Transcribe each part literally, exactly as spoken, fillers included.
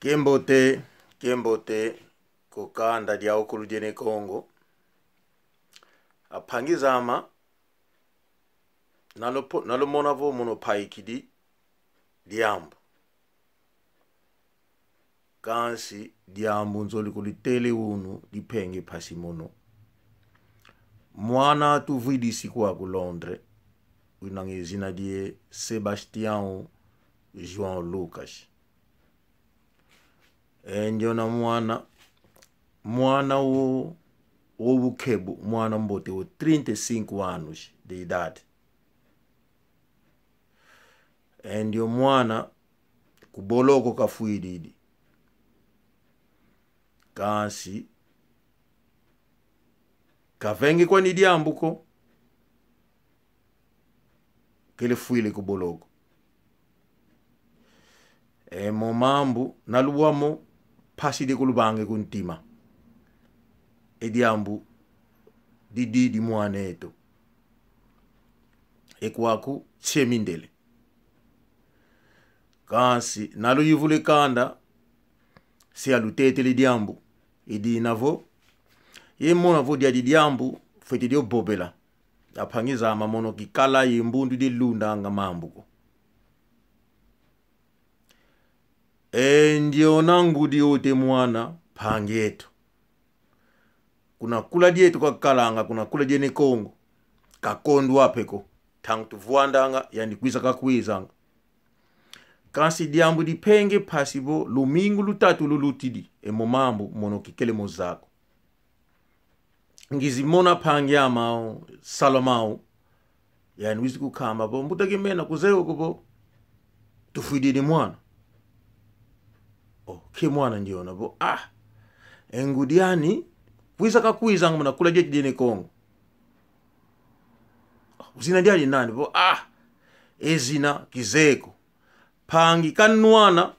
Kiambote, kiambote, ku kanda diawukulu dia Ne Kongo. Ampangi zame, na lupo-, na lumona vo mono mpaikidi diambu. Kansi diambu nzolele kulutela unu, dimpenge mpasi mono. Mwana tuvwidisi kwaku Londres, winanga e zina dia Sebastião João Lucas. E ndiona mwana, mwana wo, wo bukebu, mwana mbote wo trinta e cinco anos de idade. E ndio mwana ku boloko kafwididi. Kansi kavenge kwani diambu ko, kele fwila ku boloko. E mo mambu, na luwa mo, mpasi dia kuluvanga ku ntima. E diambu didi di mwan'eto. E kwaku nsi a mindele. Kansi na luyuvula e kanda, se alutetele diambu. I dina vo, yamona vo diadi diambu fwete dio vovela. Ampangi zame, mono kikala ye mbundu dia lundanga mambu ko. E ndiona ngudi ota e mwana, mpangi eto. Kuna kula dieto kakalanga, kuna kula dia Ne Kongo, kakondwa mpe ko. Ntangu tuvwandanga, yandi kwiza kakwizanga. Kansi diambu dimpenge mpasi vo lumingu lutatu lulutidi, e mo mambu mono kikele mo zaya ko. Ngizi mona mpangi ame au, salu ame au, yandi wizi kunkamba vo: "Mbuta Kimena, kuzeye ko vo tufwididi mwana?" "Oh, nki mwana ndiona?" Vo: "Ah, e ngudi ani kwiza kakwizanga muna kula dieto dia Ne Kongo." "Oh, zina diadi nani?" Vo: "Ah, e zina kizeye ko." Mpangi kanwana,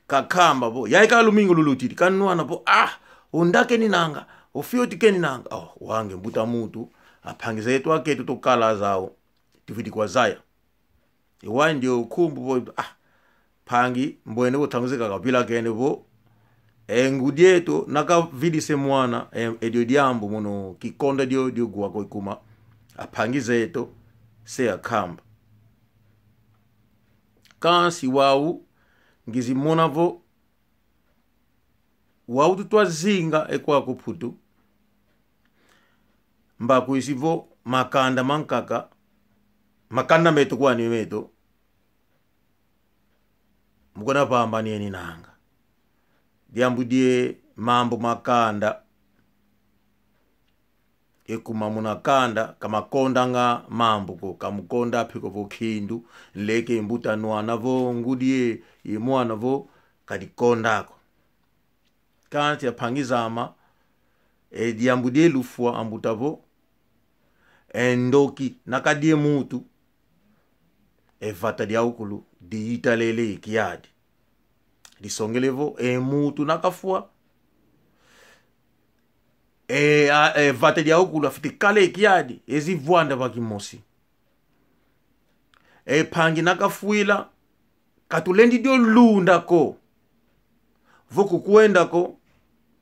kankamba vo, yayi ka lumingu lulutidi, kanwana vo: "Ah, o nda keninanga, o fioti keninanga." "Oh, wau nge mbuta muntu, ampangi zeto akento tukala zau, tuvwidi kwa zaya." E wau ndio nkumbu vo, ah, mpangi, mbwene vo ntangu zankaka kavilakene vo, e ngudi eto na kavwidisa e mwana, e, e dio diambu mono kikonda dio, dio wa ko kuma, ampangi zeto se ankamba. Kansi wau, ngizi mona vo, wau tutwa zinga e kwaku Mputu, mbakwisi vo makanda mankaka, makanda meto kwani meto, mu kuna vamba nieninanga. Diambu dia mambu ma kanda, e kuma muna kanda, kamakondanga mambu ko, kamukonda mpe ko vo nkindu, nleke mbuta nwana vo ngudi ye, ye mwana vo kadikonda ko. Kansi ampangi zame, e diambu dia lufwa, ambuta vo, e ndoki na kadia muntu, e vata diawukulu diyitalele e kiadi. Disongele vo, e muntu na kafwa, e, a, e vata diawukulu afwete kala e kiadi, ezi vwanda va kimosi. E mpangi na kafwila, katulendi dio lunda ko vo kukwenda ko,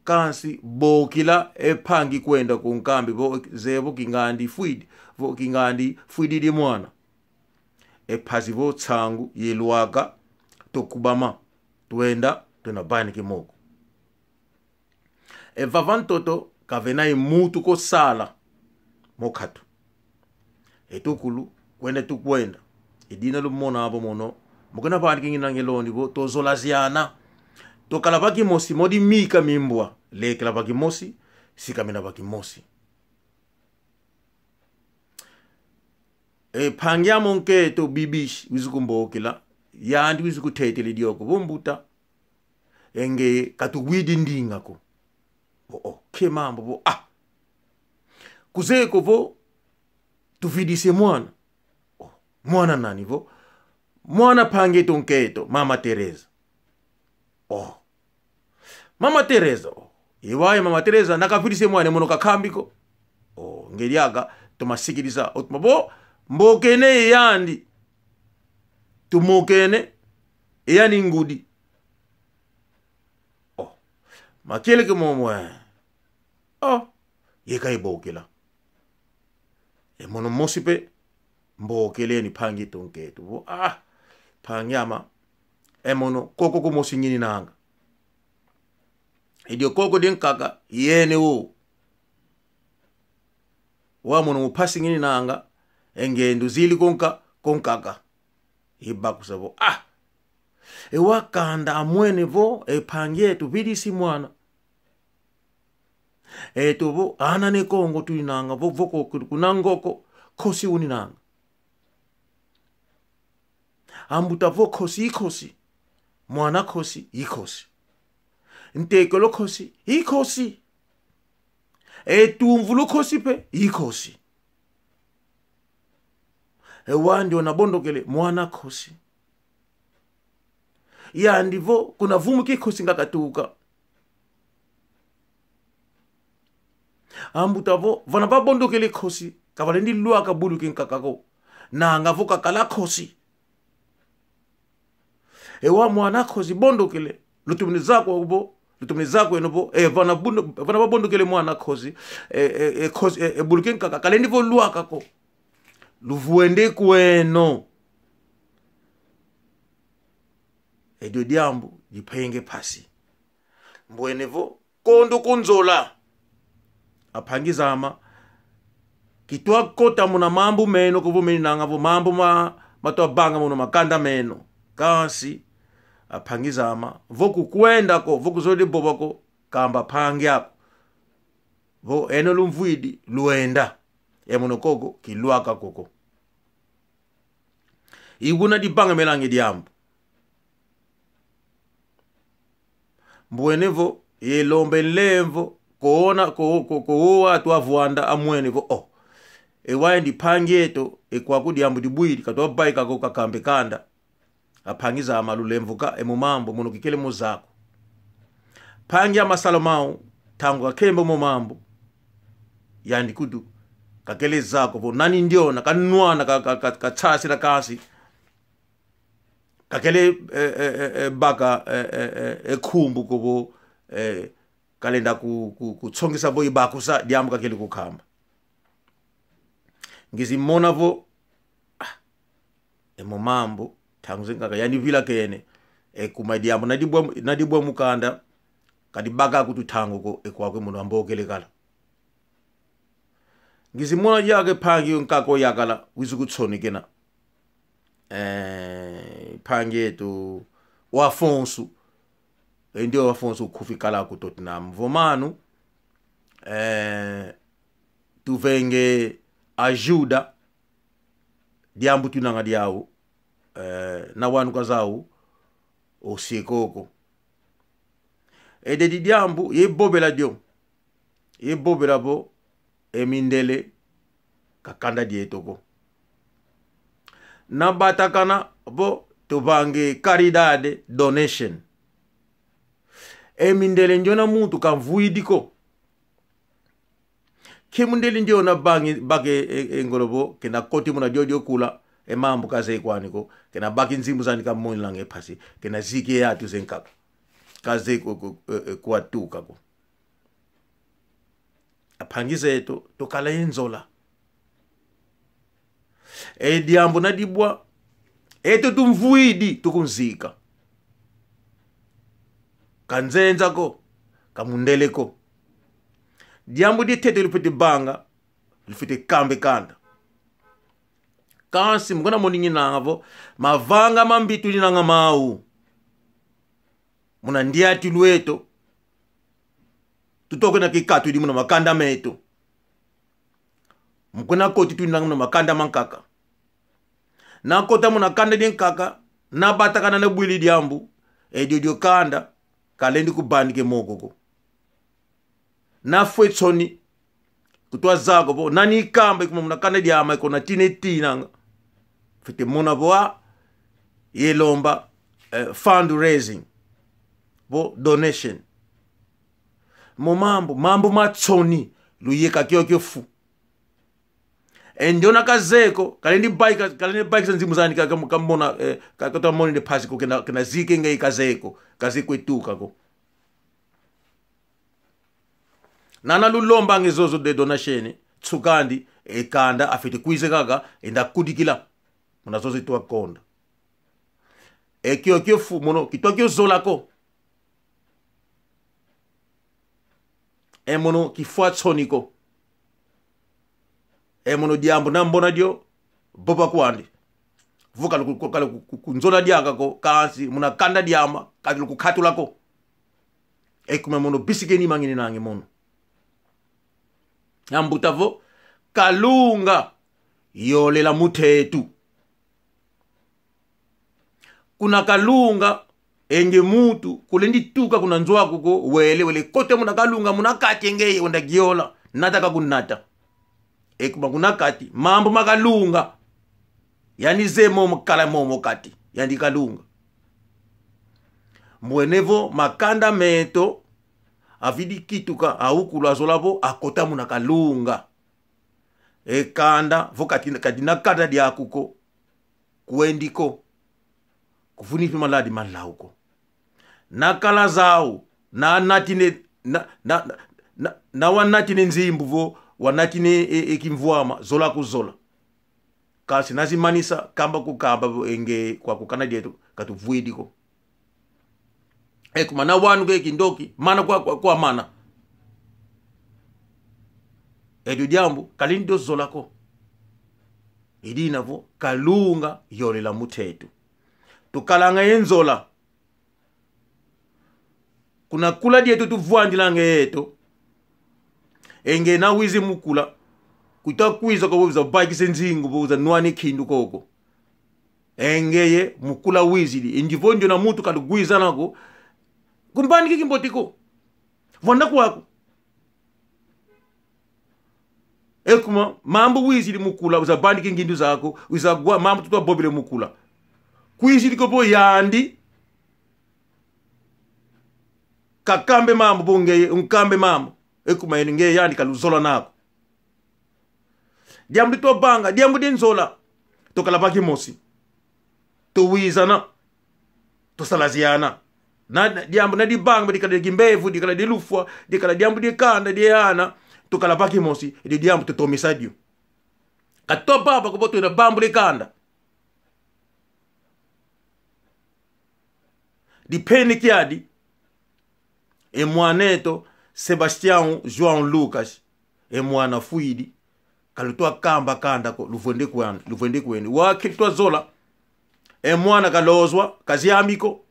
kansi bokila e mpangi kwenda ko, nkambi vo, zeye vo kingandi fwidi, vo kingandi fwididi mwana. E mpasi vo nsangu yalwaka, tukubama, twenda, tuna vanik'e moko. E vava ntoto kavena ye muntu ko sala mo nkatu. E tukulu kwenda tukwenda. I dina lumona vo mono, mu kuna vani kingi na ngeloni vo, tuzolaziana. Tukala va kimosi, modi mika mi mbwa, lekela va kimosi, sikamena va kimosi. E mpangi ame nkento Bibiche wizi kumbokila, yandi wizi kuntetela e dioko vo: "Mbuta, e nge katuwidi ndinga ko." Vo: "Oh, nki mambu?" Vo: "Ah, kuzeye ko vo tuvwidisa e mwana?" "Oh, mwana nani?" Vo: "Mwana mpangi eto nkento, Mama Teresa." "Oh, Mama Teresa, oh. E wau Mama Teresa na kavwidisa e mwana, mono kankambi ko?" "Oh, nge diaka, toma sikidisa, o toma vo, mbokene ye yandi. Tumokene, e yandi ngudi. Makieleka momo, eh. Oh, yeka ibokela. E mono mosi mpe mbokela, yandi mpangi eto nkento vo: Ah, mpangi ama, e mono koko kumosi ngininanga. E dio koko diankaka, yeno. Wau mono mpasi ngininanga, e nge nduzidi ko nka-, ko nkaka. Ibakusa vo: Ah, e wau kanda amwene vo e mpangi eto vidisi mwana. Eto vo ana ne Kongo tuinanga vo, vo ko-, kuna Ngoko, nkosi uninanga. Ambuta vo nkosi i nkosi, mwana nkosi i nkosi, ntekelo nkosi i nkosi, e tumvulu nkosi mpe i nkosi. E wau ndiona bondokele mwana nkosi. Yandi vo kuna vumu kia nkosi nga katuka. Ambuta vo vana vabondokele nkosi, ka valendi lwaka bulu kiankaka ko. Nanga vo kakala nkosi. E wau mwana nkosi bondokele, lutomene zaya kwa vo, lutomene zaya kweno vo, e vana bundo-, vana vabondokele mwana nkosi, e, e, e nkosi, e, e bulu kiankaka kalendi vo lwaka ko. Luvwende kweno. E dio diambu dimpa e nge mpasi. Mbwene vo kondo ku nzola. Ampangi zama, kitwa kota muna mambu meno ko vo meninanga vo mambu ma, matwa vanga muna makanda meno. Kansi, ampangi zama, vo kukwenda ko, vo kuzolele vova ko, kamba mpangi aku vo: Eno lumvwidi, lwenda. E mono koko kilwaka koko. I wuna divangamelanga e diambu. Mbwene vo yalomba e nlemvo, kuona, ku-, ku-, kuona atu avwanda amwene vo: Oh, e wau ndi mpangi eto, e kwaku diambu dibwidi, katwa vaika ko, kakamba e kanda. Ampangi zama, lulemvuka e mo mambu, mono kikele mo zaya ko. Mpangi ama sala mau, ntangu kakemba mo mambu, yandi nkutu kakele zaya ko vo nani ndiona, kanwana, ka, ka, ka, katsasila kansi. Kakele, eh, eh, eh, eh, baka, eh, eh, eh, eh, nkumbu ko vo, eh, kalenda ku, ku, kunsongisa vo ibakusa diambu kakele kukamba. Ngizi mona vo, ah, e mo mambu, ntangu zankaka yandi vilakene. E kuma diambu na dibwa, na dibwa mu kanda, ka dibaka nkutu ntangu ko, e kwaku mono ambokele kala. Ngizi mona diaka e mpangi ankaka yakala, wizi kunsonekena. Eh, mpangi eto, o Afonso. E ndio Afonso Kufi kala ku Tottenham. Vo mano, eh, tuvenge ajuda, diambu twinanga diau, eh, na wanu kazau, o sie koko. E didi diambu yavovela dio. Yavovela vo e mindele ka kanda dieto ko. Na batakana vo tuvanga caridade, donation. E mindele ndiona muntu kamvwidi ko. Ke mundele ndiona vangi, baka e, e, e ngolo vo kenda kota muna diodio kula, e mambu kazeye kwandi ko, kenda baka e nzimbu zandi kamonanga e mpasi, kenda zika e atu zankaka. Kazeye ko, ko, e, e, kwa tuka ko. Ampangi zeto, tukala ye nzola. E diambu na dibwa, eto tumvwidi, tukunzika. Ka nzenza ko, ka mundele ko. Diambu diantete lufwete vanga, lufwete kamba e kanda. Kansi mu kuna moninginanga vo mavanga mambi tuninanga mau muna ndiatilu eto, tutokena kikatudi muna makanda meto. Mu kuna kota tuninanga muna makanda mankaka. Na kota muna kanda diankaka, na batakana na bwila diambu, e diodio kanda kalendi kuvanika e moko ko. Na fwe nsoni, kutwa zaya ko vo nani kamba, e kuma muna kanda diame kuna tina tinanga. Fwete mona vo a, yalomba, eh, fundraising, vo donation. Mo mambu, mambu ma nsoni, luyeka kiokio fu. E ndiona kazeye ko, kalendi vaika, kalendi vaikisa nzimbu zandi ka, ka, kamona, eh, ka, katwa monene mpasi ko, kenda, kenda zika e nge kazeye ko, kazeye kwe tuka ko. Nana lulombanga e zozo de donation, nsuk'andi, e kanda afwete kwiza kaka, enda kudikila. Muna zozo itwa konda. E kiokio fu mono, kitwa kio zola ko. E mono kifwa nsoni ko. E mono diambu na mbona dio, vova kwandi. Vo ka luku-, ka luku-, ku-, kunzola diaka ko, kansi muna kanda diama, ka lukukatula ko. E kuma mono bisike ni mangini nange mono. Ambuta vo, kalunga yolela mu ntetu. Kuna kalunga, e nge muntu, kulendi tuka kuna nzo aku ko, wele, wele kota muna kalunga, muna kati e ngeye wenda yola, nata kakunata. E kuma kuna kati, mambu ma kalunga. Yandi zeye momo, kala momo kati, yandi kalunga. Mbwene vo makanda meto, avidi kituka, awukulu azola vo, akota muna kalunga. E kanda, vo kati, kati na kanda diaku ko, kwendi ko. Kuvuni mpe maladi ma lau ko. Na kala zau, na natine, na, na, na, na, na wanatine nzimbu vo, wanatine e, e kimvwama, zola kuzola. Kansi na zimanisa, kamba kukamba vo e nge kwaku kana dieto, katuvwidi ko. E kuma na wanu ke kindoki, mana kwa, kwa, kwa mana. E dio diambu, kalendi dio zola ko. I dina vo, kalunga yolela mu ntetu. Tukalanga ye nzola. Kuna kula dieto tuvwandilanga yeto. E nge na wizi mu kula. Kuta kwiza ko vo wiza bakisa e nzingu, vo wiza nwana e nkindu koko. E ngeye mu kula wizidi. E ndi vo ndiona muntu kalugwizana ko. Kumbaniki kimbote ko. Vwanda kwaku. E kuma, mambu wizidi mu kula, wiza bandika e ngindu zaku, wiza wa mambu tutwa vovele mu kula. Kwizidi ko vo yandi, kakamba e mambu vo ngeye, unkamba e mambu. E kuma yandi ngeye yandi kaluzolana ko. Diambu ditwa vanga, diambu dia nzola. Tukala va kimosi. Tuwizana. Tusalaziana. Na, na, diambu na divanga, dikala dia kimbevo, dikala dia lufwa, dikala diambu dia kanda, dia ana. Tukala va kimosi, e dio diambu tutomesa dio. Ka twa vava ko vo twenda vambula e kanda. Dipene kiadi, e mwan'eto, Sebastião João Lucas, e mwana fwidi, kalutwa kamba kanda ko, luvwende kwandi, luvwende kwandi. Wa ke twa zola, e mwana kalozwa, kaziami ko,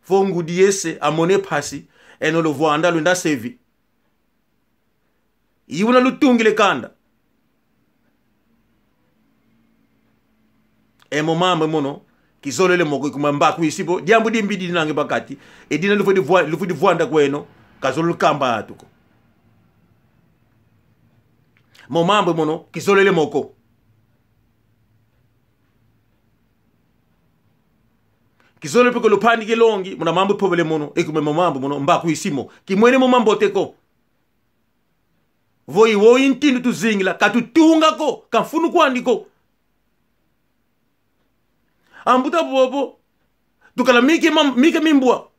vo ngudi ye se, amona e mpasi, eno luvwanda lwenda sevi. I wuna lutungila e kanda. E mo mambu mono, kizolele mo ko, i kuma mbakwisi vo, diambu dimbidi dinanga va kati, e dina lufwidi vwa-, lufwidi vwanda kweno, kazolele kamba atu ko. Mo mambu mono, kizolele mo ko. Kizolele mpe ko lupandika e longi, muna mambu mpovele mono, e kuma mo mambu mono, mbakwisi mo. Kimwene mo mambote ko. Vo i wo i ntindu tuzingila, katutunga ko, ka mfunu kwandi ko. Ambuta vovo, tukala mike mam-, mike mimbwa.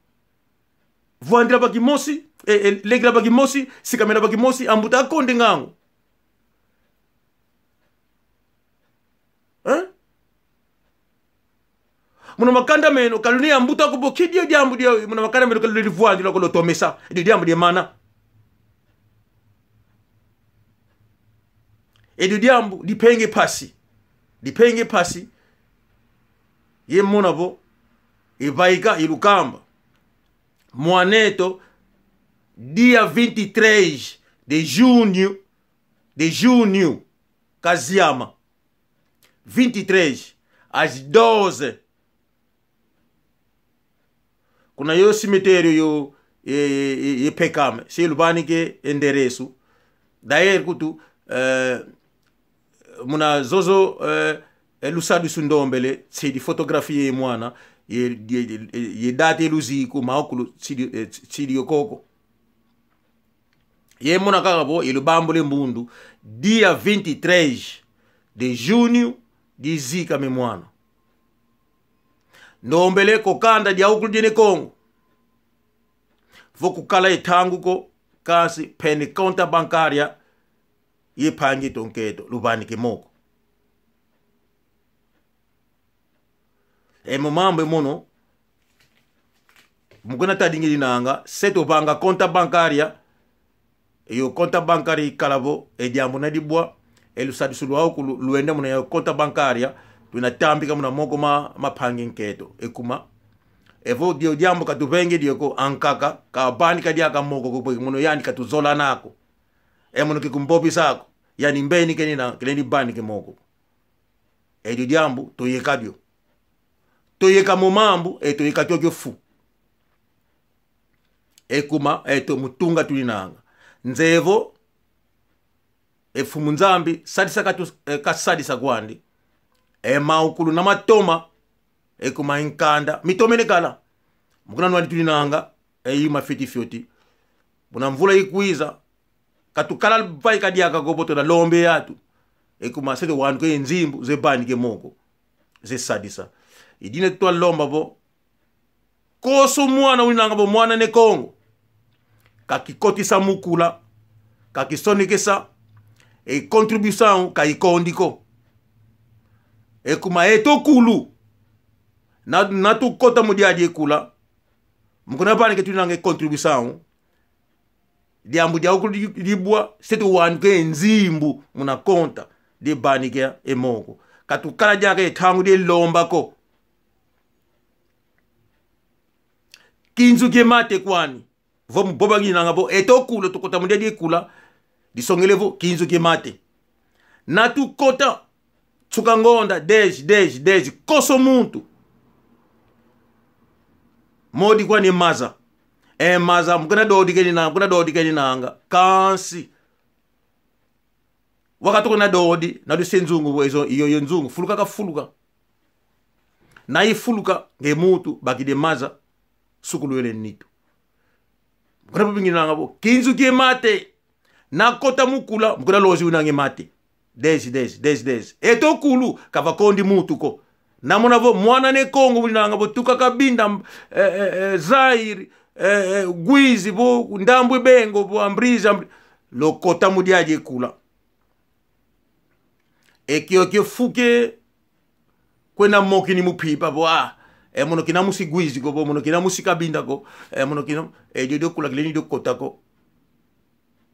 Vwandila va kimosi, e, e, lekila va kimosi, sikamena va kimosi, ambuta akonda e ngangu. Hein? Muna makanda meno, ka luna ambuta ko vo kidio diambu dia, muna makanda meno ka luna divwandila ko, lutomesa, dio diambu dia mana. E dio diambu, dipenge mpasi. Dipenge mpasi. Ye mona vo, e vaika, e lukamba. Mwan'eto, dia vinte e três de junho, de junho, kaziama. Vinte e três, às doze. Kuna yo cemitério yo, e, e, e, e Pecame, se luvanika endereço. Daí, kutu, eh, muna zozo, eh, e lusadusu ndombele, se di fotografia ye mwana, ye, ye, ye, ye data ye luziku, maokulu, se di, eh, se di yo koko. Ye mona kaka vo, ye lubambula e mbundu, dia vinte e três de junho, dizikama e mwana. Ndombele ko kanda dia ukulu dia Ne Kongo. Vo kukala ye ntangu ko, kansi mpene conta bancária ye mpangi eto nkento, luvanike moko. E mo mambu e mono, mu kuna tadingininanga, se tuvanga conta bancária, e yo conta bancária ikala vo e diambu na dibwa, e lusadisu lwau kulu lwenda muna yo conta bancária, tuna tambika muna moko ma, ma mpangi nkento. E kuma, evo dio diambu katuvengi dio ko, ankaka kavanika diaka moko ko, mono yandi katuzolana ko. E mono kikumvovesa ko, yandi mbeni kenina, kilendi vanike moko. E dio diambu, tuyeka dio. Tuyeka mo mambu, e tuyeka kiokio fu. E kuma, e to mu tunga tuninanga. Nzeye vo, e Mfumu Nzambi, sadisa katu, e, kasadisa kwandi. E mau kulu na matoma, e kuma e nkanda mitomene kala. Mu kuna nwani tuninanga, e yuma fioti fioti. Muna mvula ikwiza, katukala vaika diaka ko vo tuna lomba e atu. E kuma se tuwanuka e nzimbu, ze vanike moko, ze sadisa. I dina tutwa lomba vo, konso mwana winanga vo mwana Ne Kongo, kakikotisa mu kula, kakisonekesa, e contribuição ka ikondi ko. E kuma eto kulu, na, na tukota mu diadi e kula, mu kuna vanika tuninanga e contribuição, diambu diau kulu di, dibwa, se tuwanuka e nzimbu muna conta, divanika e moko. Katukala diaka e ntangu di lomba ko. Kinzu kie mate kwani. Vo mu vova ngininanga vo, eto kulu, tukota mu diadi e kula, disongele vo kinzu kie mate. Na tukota, nsuka ngonda, dez, dez, dez, konso muntu, modi kwani e maza. E maza, mu kuna dodi kenina, mu kuna dodi keninanga. Kansi, wakati kuna dodi, na dusia e nzungu, vo e zo, i yo, i yo nzungu, fuluka kafuluka. Na ifuluka, nge muntu, bakidi e maza, sukulwele nitu. Mu kuna vova ngininanga vo, kinzu kie mate, na kota mu kula, mu kuna lozi winanga e mate. Dez, dez, dez, dez. Eto kulu, kavakondi muntu ko. Na mona vo, mwana Ne Kongo winanga vo, tuka Cabinda, eh, eh, eh, Zaire, eh, eh, Uíge, vo, ndambu e Bengo, vo, Ambriz, Ambri-, lukota mu diadi e kula. E kiokio fu kie kwenda mokini mu mpimpa vo, ah, e mono kina musi Uíge ko, vo mono kina musi Cabinda ko, e mono kina, e dio dio kula kilendi dio kota ko.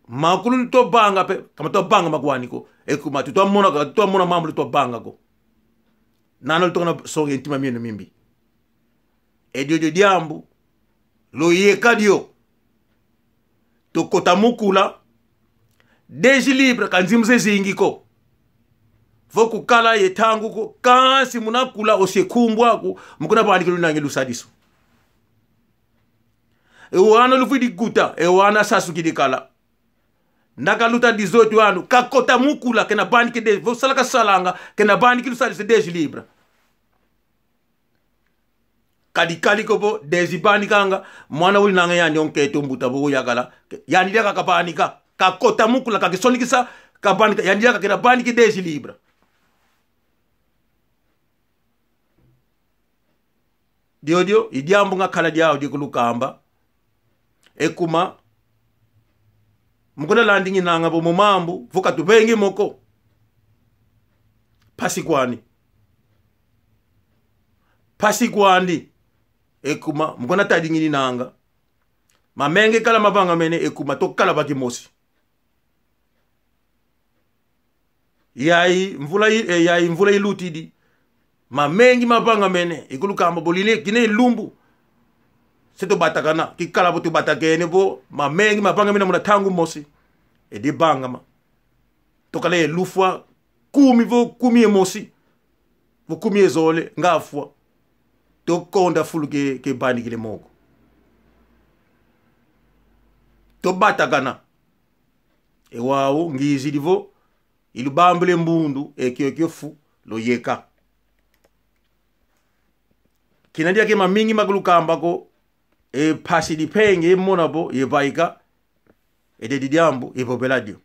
Makulu tutwa vanga mpe, ka matwa vangama kwani ko. E kuma tutwa mona ka, tutwa mona mambu lutwa vanga ko. Nana lutwa na songa e ntima mieno mimbi. E dio dio diambu, luyeka dio. Tukota mu kula, dez libra ka nzimbu zazingi ko. Vo kukala ye ntangu ko, kansi muna kula osi e nkumbu aku, mu kuna vanika luninanga e lusadisu. E wana luvwidi kuta, e wana sasukidi kala. Nda kaluta dezoito anos, kakota mu kula, kenda vanika e dez, vo sala kasalanga, kenda vanika e lusadisu dez libra. Kadi kali ko vo, dez vanikanga, mwana winanga yandi o nkento mbuta vo yakala, yandi diaka kavanika, kakota mu kula, kakisonekesa, kavanika, yandi diaka kenda vanika e dez libra. Diodio i diambu ngakala diau di kulukamba. E kuma, mu kuna landi ngininanga vo mo mambu, vo katuvengi mo ko. Mpasi kwandi. Mpasi kwandi. E kuma, mu kuna tadi ngininanga. Mamengi kala mavangamene, e kuma tukala va kimosi. Yayi mvula i-, eh, yayi mvula ilutidi. Mamengi mavangamene, ikulukamba vo lile kina e lumbu. Se tubatakana, kikala vo tubatakene vo, mamengi mavangamene muna ntangu mosi. E divangama. Tukala ye lufwa kumi vo kumi ye mosi. Vo kumi ye zole, nga fwa. Tukonda fulu ke, ke vanikile mo ko. Tubatakana. E wau, ngizidi vo, ilubambile mbundu, e kiokio fu, luyeka. Kina diaka e mamingi ma kulukamba ko, e mpasi di mpenge, e mona vo, ye vaika, e diadi diambu, ye vovela dio.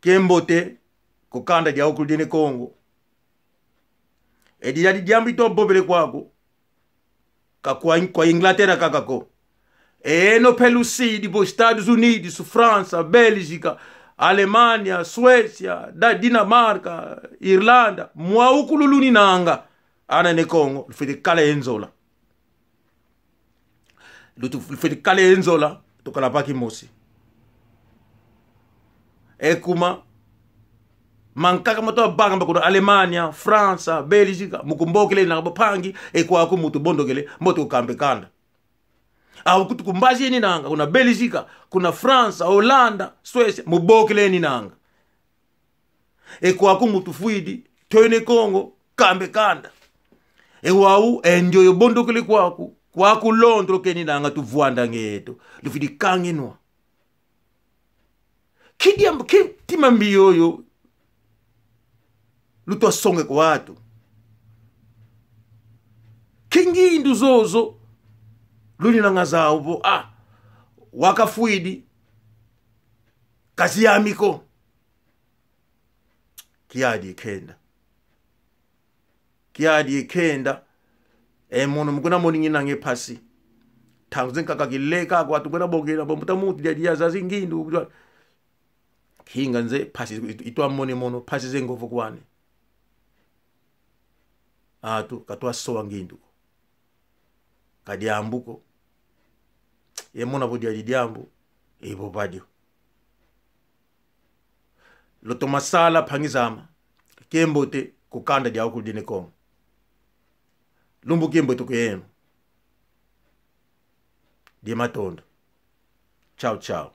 Kiambote, ku kanda diawu kulu dia Ne Kongo. E diadi diambu itwa vovele kwaku, ka kwa, kwa Inglaterra kaka ko. Eno mpe lufwidi vo Estados Unidos, França, Bélgica, Alemanha, Suécia, da Dinamarca, Irlanda, mwawukulu luninanga. Ana Ne Kongo, lufwete kala ye nzola. Lutu-, lufwete kala ye nzola, tukala va kimosi. E kuma, mankaka ma twavanga mba kuna Alemanha, França, Bélgica, mu kumbokela eninanga vo mpangi, e kwaku mu tuvondokele, mbote ku kamba e kanda. Awu kutu ku mbazi eninanga, kuna Bélgica, kuna França, Holanda, Suécia, mu bokela eninanga. E kwaku mu tufwidi, twene Kongo, kamba e kanda. E wau, e ndioyo bondokele kwaku, kwaku Londres keninanga tuvwandanga yeto. Lufwidi kanginwa. Ki diambu, ki ntima mbi yoyo lutwa songa kwa atu? Ki ngindu zozo luninanga zau vo, ah, wau kafwidi, ka ziami ko. Kiadi ye nkenda. Kiadi ye nkenda. E mono mu kuna moninginanga e mpasi. Ntangu zankaka kileka kwa atu kuna bongela, vo mbuta muntu dia dia zazi ngindu. Kinga nze mpasi itu-, itwa mona e mono, mpasi za ngovo kwani. Atu katwa sowa ngindu ko. Ka diambu ko. Ye mona vo diadi diambu, e vova dio. Lutoma sala mpangi zame, kiambote ku kanda diawukulu dia Ne Kongo. Lumbu kiambote kwa yeno. Dia matondo. Tchau, tchau.